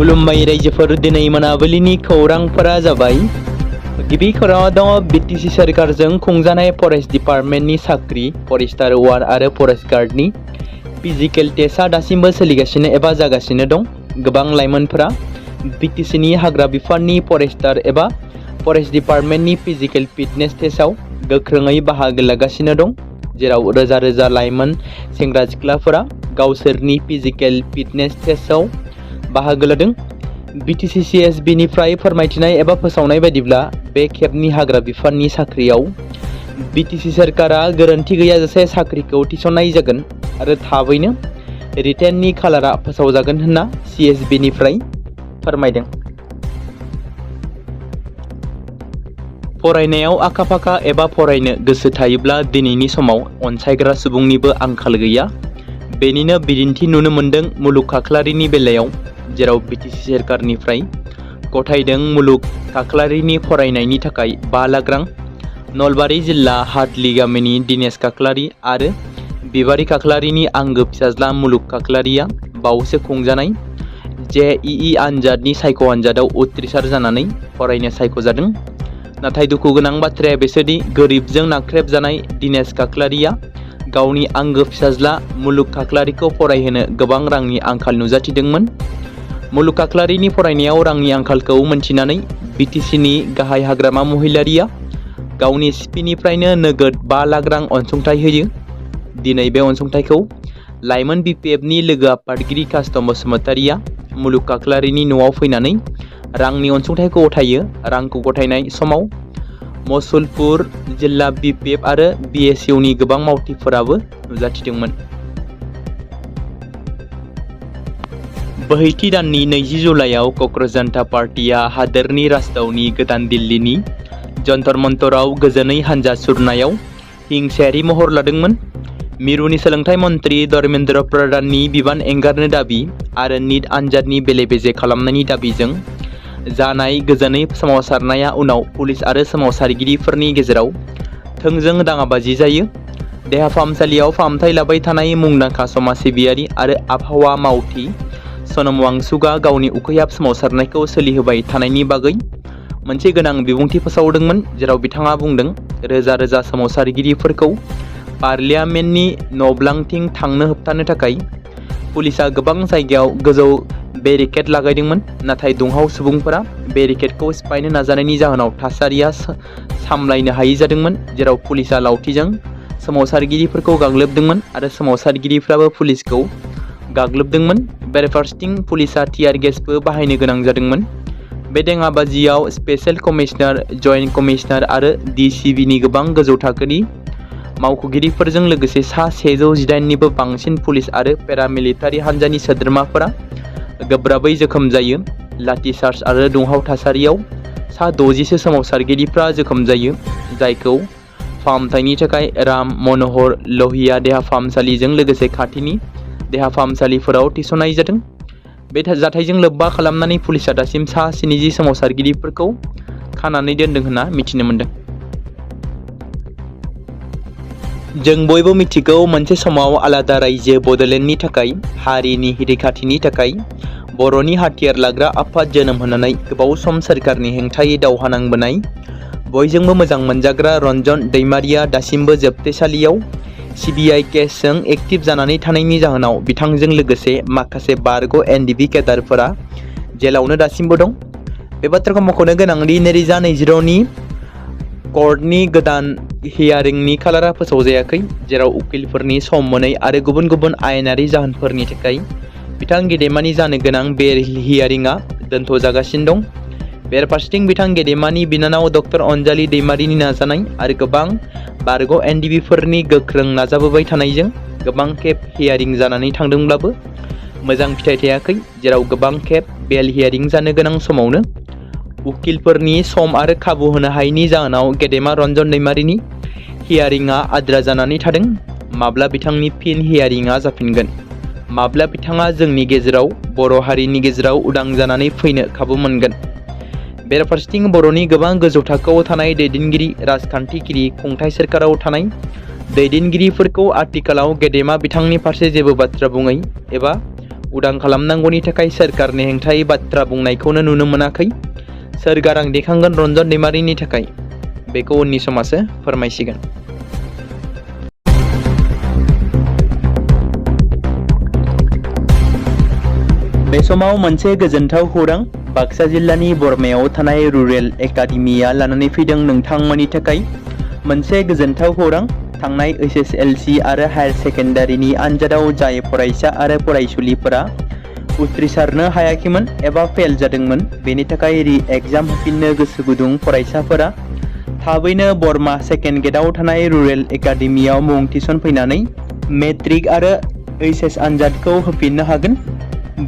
खुलुमबाय रायजोफोर, दिनै मोनाबिलिनि खौरांफोरा जाबाय। गिबि खौराङाव दङ बिटिसि सरकारजों खुंजानाय फरेस्ट डिपार्टमेन्टनि साख्रि फरेस्टार 1 आरो फरेस्ट गार्डनि फिजिकेल टेस्टआ दासिमबो सोलिगासिनो एबा जागासिनो दं। गोबां लाइमोनफोरा बिटिसिनि हाग्रा बिफाननि फरेस्टार एबा फरेस्ट डिपार्टमेन्टनि फिजिकेल फिटनेस टेस्टआव गोख्रोङै बाहागो लागासिनो दं, जेराव रोजा रोजा लाइमोन सेंग्रा सिख्लाफोरा गावसोरनि फिजिकेल फिटनेस टेस्टआव बाहागो लादों। बिटिसि CSBनिफ्राय फोरमायथिनाय एबा फोसावनाय बायदिब्ला बे खेबनि हाग्रा बिफाननि साख्रियाव बिटिसि सरकारा गोरोन्थि गैयाजासे साख्रिखौ थिसननाय जागोन आरो थाबैनो रिटेननि खालारा फोसावजागोन होनना CSBनिफ्राय फोरमायदों। फरायनायाव आखा-फाखा एबा फरायनो गोसो थायोब्ला दिनैनि समाव अनसायग्रा सुबुंनिबो आंखाल गैया। बेनिनो बिदिन्थि नुनो मोन्दों मुलुग खाख्लारिनि बेलायाव, जेराव बिटिसि सरकारनिफ्राय गथायदों मुलुग खाख्लारिनि फरायनायनि थाखाय 5 लाख रां। नलबारि जिल्ला हादलि गामिनि दिनेश खाख्लारि आरो बिबारि खाख्लारिनि आंगो फिसाज्ला मुलुग खाख्लारिया बावैसो खुंजानाय JEE आनजादनि सायख' आनजादाव उथ्रिसार जानानै फरायनो सायख'जादों। नाथाय दुखु गोनां बाथ्राया बेसोदि गोरिबजों नाख्रेबजानाय दिनेश खाख्लारिया गावनि आंगो फिसाज्ला मुलुग खाख्लारिखौ फरायहोनो गोबां रांनि आंखाल नुजाथिदोंमोन। मुलुग खाख्लारिनि फरायनायाव रांनि आंखालखौ मोनथिनानै बिटिसिनि गाहाय हाग्रामा महिलारिया गावनि सिपिनिफ्रायनो नोगोद 5 लाख रां अनसुंथाइ होयो। दिनै बे अनसुंथाइखौ लाइमोन BPFनि लोगो आफादगिरि कास्टम बसुमतारिया मुलुग खाख्लारिनि न'आव फैनानै रांनि अनसुंथाइखौ गथायो। रांखौ गथायनाय समाव मसुलपुर जिल्ला BPF आरो BSUनि गोबां मावथिफोराबो नुजाथिदोंमोन। बोहैथि दाननि 20 जुलाइआव क'क्राझार जनता पार्टीआ हादोरनि राजधानी गोदान दिल्लीनि जन्तर मन्तराव गोजोनै हानजा सुरनायाव हिंसायारि महर लादोंमोन। मिरुनि सोलोंथाइ मन्त्रि धर्मेन्द्र प्रधाननि बिबान एंगारनो दाबि आरो नीट आनजादनि बेले-बेजे खालामनायनि दाबिजों जानाय गोजोनै सोमावसारनाया उनाव पुलिस आरो सोमावसारगिरिफोरनि गेजेराव थोंजों दाङाबाजि जायो। देहा फाहामसालियाव फाहामथाय लाबाय थानाय मुंदांखा समाज सिबियारि आरो आबहावा मावथि सनम वांचुकआ गावनि उखैहाब सोमावसारनायखौ सोलिहोबाय थानायनि बागै मोनसे गोनां बिबुंथि फोसावदोंमोन, जेराव बिथाङा बुंदों, रोजा रोजा सोमावसारगिरिफोरखौ पार्लियामेन्टनि न'ब्लांथिं थांनो होबथानो थाखाय पुलिसआ गोबां जायगायाव गोजौ बेरिकेड लागायदोंमोन, नाथाय दुंहाव सुबुंफोरा बेरिकेडखौ सिफायनो नाजानायनि जाहोनाव थासारिया सामलायनो हायै जादोंमोन, जेराव पुलिसआ लावथिजों सोमावसारगिरिफोरखौ गाग्लोबदोंमोन आरो सोमावसारगिरिफ्राबो पुलिसखौ गाग्लोबदोंमोन। बेराफारसेथिं पुलिसआ टियार गेसबो बाहायनो गोनां जादोंमोन। बे दाङाबाजियाव स्पेशेल कमिशनार, जइन्ट कमिशनार आरो DCBनि गोबां गोजौ थाखोनि मावख'गिरिफोरजों लोगोसे सा 118निबो बांसिन पुलिस आरो पेरामिलिटारि हान्जानि सोद्रोमाफोरा गोब्राबै जोखोम जायो। लाठिचार्ज आरो दुंहाव थासारियाव सा 60सो सोमावसारगिरिफ्रा जोखोम जायो, जायखौ फाहामथायनि थाखाय राम मनोहर लहिया देहा फाहामसालिजों लोगोसे खाथिनि देहा फाहामसालिफोराव थिसननाय जादों। बे जाथायजों लोब्बा खालामनानै पुलिसआ दासिम सा 70 सोमावसारगिरिफोरखौ खानानै दोनदों होनना मिथिनो मोन्दों। जों बयबो मिथिगौ, मोनसे समाव आलादा रायजो बड'लेण्डनि थाखाय हारिनि रैखाथिनि थाखाय बर'नि हाथियार लाग्रा आफाद जोनोम होनानै गोबाव सम सोरखारनि हेंथायै दावहा नांबोनाय बयजोंबो मोजां मोनजाग्रा रन्जन दैमारिया दासिमबो जोबथेसालियाव CBI केसजों एक्टिभ जानानै थानायनि जाहोनाव बिथांजों लोगोसे माखासे बारग' NDP केडारफोरा जेलावनो दासिमबो दं। बे बाथ्राखौ मख'नो गोनांदि 2022नि कर्टनि गोदान हियारिंनि खालारा फोसावजायाखै, जेराव उकिलफोरनि सम मोनै आरो गुबुन गुबुन आयेनारि जाहोनफोरनि थाखाय बिथां गेदेमानि जानो गोनां बे हियारिंआ दोनथ'जागासिनो दं। बेराफारसेथिं बिथां गेदेमानि बिनानाव डक्टर अनजालि दैमारिनि नाजानाय आरो गोबां बारग' NDPफोरनि गोख्रों नाजाबोबाय थानायजों गोबां खेब हियारिं जानानै थांदोंब्लाबो मोजां फिथाइ थायाखै, जेराव गोबां खेब बेल हियारिं जानो गोनां समावनो उकिलफोरनि सम आरो खाबु होनो हायैनि जाहोनाव गेदेमा रन्जन दैमारिनि हियारिंआ आद्रा जानानै थादों। माब्ला बिथांनि फिन हियारिंआ जाफिनगोन? माब्ला बिथाङा जोंनि गेजेराव बर' हारिनि गेजेराव उदां जानानै फैनो खाबु मोनगोन? बेराफारसेथिं बर'नि गोबां गोजौ थाखोआव थानाय दैदेनगिरि, राजखान्थिगिरि, खुंथाय सोरखाराव थानाय दैदेनगिरिफोरखौ आथिखालाव गेदेमा बिथांनि फारसे जेबो बाथ्रा बुङै एबा उदां खालामनांगौनि थाखाय सोरखारनि हेंथायै बाथ्रा बुंनायखौनो नुनो मोनाखै। सोर गारां दैखांगोन रन्जन दैमारिनि थाखाय बेखौ उननि समासो फोरमायसिगोन। बे समाव मोनसे गोजोनथाव खौरां बाक्सा जिल्लानि बरमायाव थानाय रुरेल एकाडेमिया लानानै फैदों नोंथांमोननि थाखाय मोनसे गोजोनथाव खौरां। थांनाय HSLC आरो हायार सेकेन्डारिनि आनजादाव जाय फरायसा आरो फरायसुलिफोरा उथ्रिसारनो हायाखैमोन एबा फेल जादोंमोन, बेनि थाखाय रि-एग्जाम होफिननो गोसो गुदुं फरायसाफोरा थाबैनो बरमा सेकेन्ड गेटआव थानाय रुरेल एकाडेमियाव मुं थिसनफैनानै मेट्रिक आरो HS आनजादखौ होफिननो हागोन।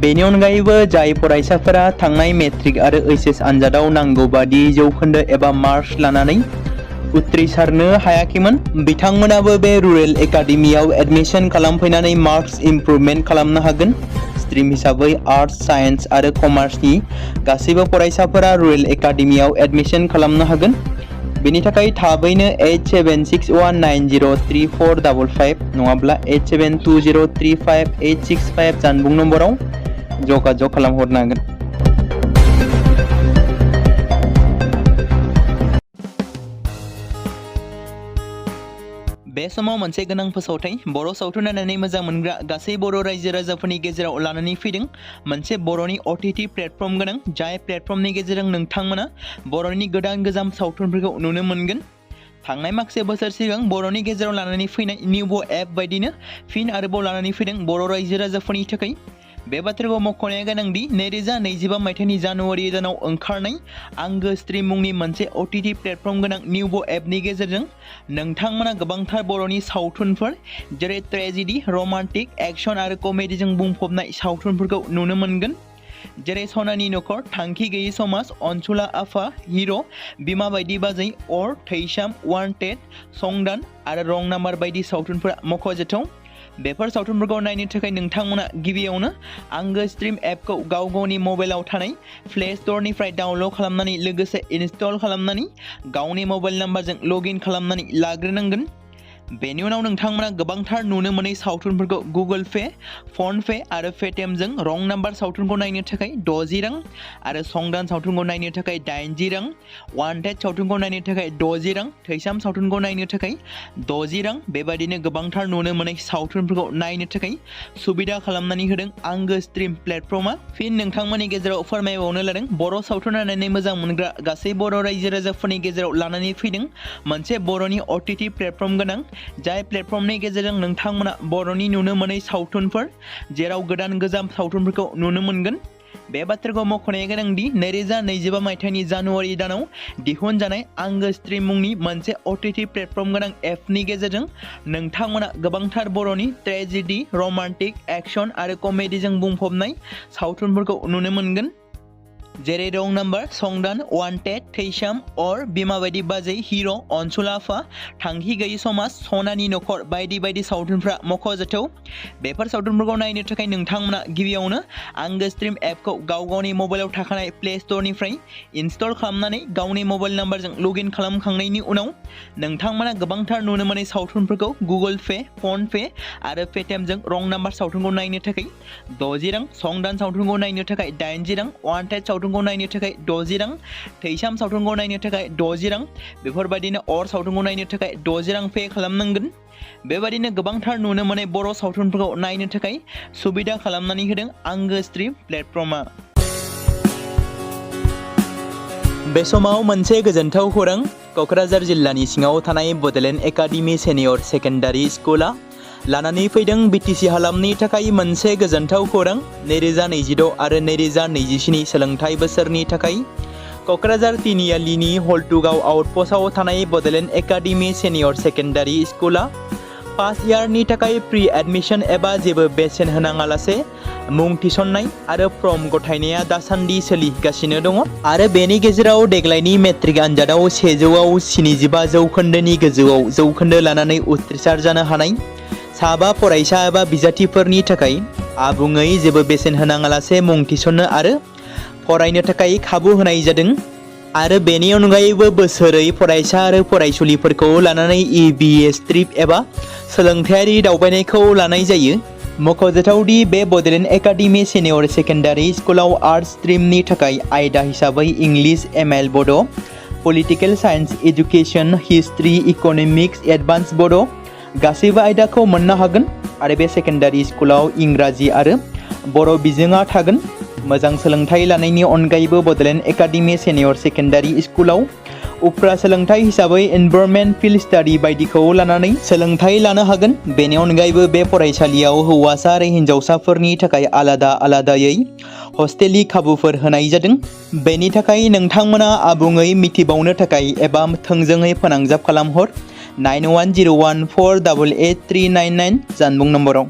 बेनि अनगायैबो जाय फरायसाफोरा थांनाय मेट्रिक आरो HS आनजादाव नांगौ बादि जौखोन्दो एबा मार्क्स लानानै उथ्रिसारनो हायाखैमोन, बिथांमोनाबो बे रुरेल एकाडेमियाव एडमिशन खालामफैनानै मार्क्स इमप्रुभमेन्ट खालामनो हागोन। स्ट्रिम हिसाबै आर्ट्स, साइन्स आरो कमार्सनि गासैबो फरायसाफोरा रुरेल एकाडेमियाव एडमिशन खालामनो हागोन। बेनि थाखाय थाबैनो 8761903455 नङाब्ला 87203585 जानबुं नम्बराव जगाजग खालामहरनो हागोन। बे समाव मोनसे गोनां फोसावथाय बर' सावथुन नायनानै मोजां मोनग्रा गासै बर' रायजो राजाफोरनि गेजेराव लानानै फैदों मोनसे बर'नि OTT प्लेटफर्म गोनां, जाय प्लेटफर्मनि गेजेरजों नोंथांमोना बर'नि गोदान गोजाम सावथुनफोरखौ नुनो मोनगोन। थांनाय माखासे बोसोर सिगां बर'नि गेजेराव लानानै फैनाय निउबो एप बायदिनो फिन आरोबाव लानानै फैदों बर' रायजो राजाफोरनि थाखाय। बे बाथ्राखौ मख'नाया गोनांदि 2025 मायथाइनि जानुवारि दानाव ओंखारनाय आंगो स्ट्रिम मुंनि मोनसे OTT प्लेटफर्म गोनां निउबो एपनि गेजेरजों नोंथांमोना गोबांथार बर'नि सावथुनफोर जेरै ट्रेजेडि, रमान्टिक, एक्शन आरो कमेडिजों बुंफबनाय सावथुनफोरखौ नुनो मोनगोन। जेरै सनानि नखर, थांखि गैयै समाज, अनसुला आफा, हिर', बिमा बायदि बाजै, अर, थैसाम, वान्टेड, संदान आरो रं नाम्बार बायदि सावथुनफोरा मख'जाथाव। बेफोर सावथुनफोरखौ नायनो थाखाय नोंथांमोना गिबियावनो आंगो स्ट्रिम एपखौ गाव गावनि मबाइलाव थानाय प्ले स्ट'रनिफ्राय डाउनल'ड खालामनानै लोगोसे इनस्टल खालामनानै गावनि मबाइल नाम्बारजों लगइन खालामनानै लाग्रोनांगोन। बेनि उनाव नोंथांमोना गोबांथार नुनो मोनै सावथुनफोरखौ गुगोल पे, फन पे आरो पेटिएमजों रं नाम्बार सावथुनखौ नायनो थाखाय 60 रां आरो संदान सावथुनखौ नायनो थाखाय 80 रां, वान्टेड सावथुनखौ नायनो थाखाय 60 रां, थैसाम सावथुनखौ नायनो थाखाय 60 रां बेबादिनो गोबांथार नुनो मोनै सावथुनफोरखौ नायनो थाखाय सुबिदा खालामनानै होदों आंगो स्ट्रिम प्लेटफर्मा। फिन नोंथांमोननि गेजेराव फोरमायबावनो लादों बर' सावथुन नायनानै मोजां मोनग्रा गासै बर' रायजो राजाफोरनि गेजेराव लानानै फैदों मोनसे बर'नि OTT प्लेटफर्म गोनां, जाय प्लेटफर्मनि गेजेरजों नोंथांमोना बर'नि नुनो मोनै सावथुनफोर जेराव गोदान गोजाम सावथुनफोरखौ नुनो मोनगोन। बे बाथ्राखौ मख'नाया गोनांदि 2025 मायथाइनि जानुवारि दानाव दिहुनजानाय आंगो स्ट्रिम मुंनि मोनसे OTT प्लेटफर्म गोनां एपनि गेजेरजों नोंथांमोना गोबांथार बर'नि ट्रेजेडि, रमान्टिक, एक्शन आरो कमेडिजों बुंफबनाय सावथुनफोरखौ नुनो मोनगोन। जेरै रं नाम्बार, संदान, वान्टेड, थैसाम, अर, बिमा बायदि बाजै, हिर', अनसुला आफा, थांखि गैयै समाज, सनानि नखर बायदि बायदि सावथुनफ्रा मख'जाथाव। बेफोर सावथुनफोरखौ नायनो थाखाय नोंथांमोना गिबियावनो आंगो स्ट्रिम एपखौ गाव गावनि मबाइलाव थाखानाय प्ले स्ट'रनिफ्राय इनस्टल खालामनानै गावनि मबाइल नाम्बारजों लगइन खालामखांनायनि उनाव नोंथांमोना गोबांथार नुनो मोनै सावथुनफोरखौ गुगोल पे, फन पे आरो पेटिएमजों रं नाम्बार सावथुनखौ नायनो थाखाय 60 रां, संदान सावथुनखौ नायनो थाखाय 80 रां, वान्टेड सावथुनखौ नायनो थाखाय 60 रां, थैसाम सावथुनखौ नायनो थाखाय 60 रां बेफोरबायदिनो अर सावथुनखौ नायनो थाखाय 60 रां पे खालामनांगोन। बेबायदिनो गोबांथार नुनो मोनै बर' सावथुनफोरखौ नायनो थाखाय सुबिदा खालामनानै होदों आंगो स्ट्रिम प्लेटफर्मा। बे समाव मोनसे गोजोनथाव खौरां क'क्राझार जिल्लानि सिङाव थानाय बड'लेण्ड एकाडेमि सिनियर सेकेन्डारि स्कुला लानानै फैदों BTC हालामनि थाखाय मोनसे गोजोनथाव खौरां। 2026 आरो 2027 सोलोंथाइ बोसोरनि थाखाय क'क्राझार तिनिआलिनि हल्टुगाव आउटपस्टआव थानाय बड'लेण्ड एकाडेमि सिनियर सेकेन्डारि स्कुला फार्स्ट इयारनि थाखाय प्रि एडमिशन एबा जेबो बेसेन होनाङालासे मुं थिसननाय आरो फर्म गथायनाया दासान्दि सोलिगासिनो दङ आरो बेनि गेजेराव देग्लायनि मेट्रिक आनजादाव 100आव 75 जौखोन्दोनि गोजौआव जौखोन्दो लानानै उथ्रिसार जानो हानाय साबा फरायसा एबा बिजाथिफोरनि थाखाय आबुङै जेबो बेसेन होनाङालासे मुं थिसननो आरो फरायनो थाखाय खाबु होनाय जादों आरो बेनि अनगायैबो बोसोरै फरायसा आरो फरायसुलिफोरखौ लानानै EBS ट्रिप एबा सोलोंथायारि दावबायनायखौ लानाय जायो। मख'जाथावदि बे बड'लेण्ड एकाडेमि सिनियर सेकेन्डारि स्कुलाव आर्ट्स स्ट्रिमनि थाखाय आयदा हिसाबै इंलिश एमएल बड', political science, education, history, economics, advance बड' गासैबो आयदाखौ मोननो हागोन आरो बे सेकेन्डारि स्कुलाव इंराजि आरो बर' बिजोङा थागोन। मोजां सोलोंथाइ लानायनि अनगायैबो बड'लेण्ड एकाडेमि सिनियर सेकेन्डारि स्कुलाव उफ्रा सोलोंथाइ हिसाबै एनभायरनमेन्ट, फिल्ड स्टाडि बायदिखौ लानानै सोलोंथाइ लानो हागोन। बेनि अनगायैबो बे फरायसालियाव हौवासा आरो हिन्जावसाफोरनि थाखाय आलादा आलादायै हस्टेलनि खाबुफोर होनाय जादों। बेनि थाखाय नोंथांमोना आबुङै मिथिबावनो थाखाय एबा थोंजोङै फोनांजाब खालामहर 9101488399 जानबुं नम्बराव।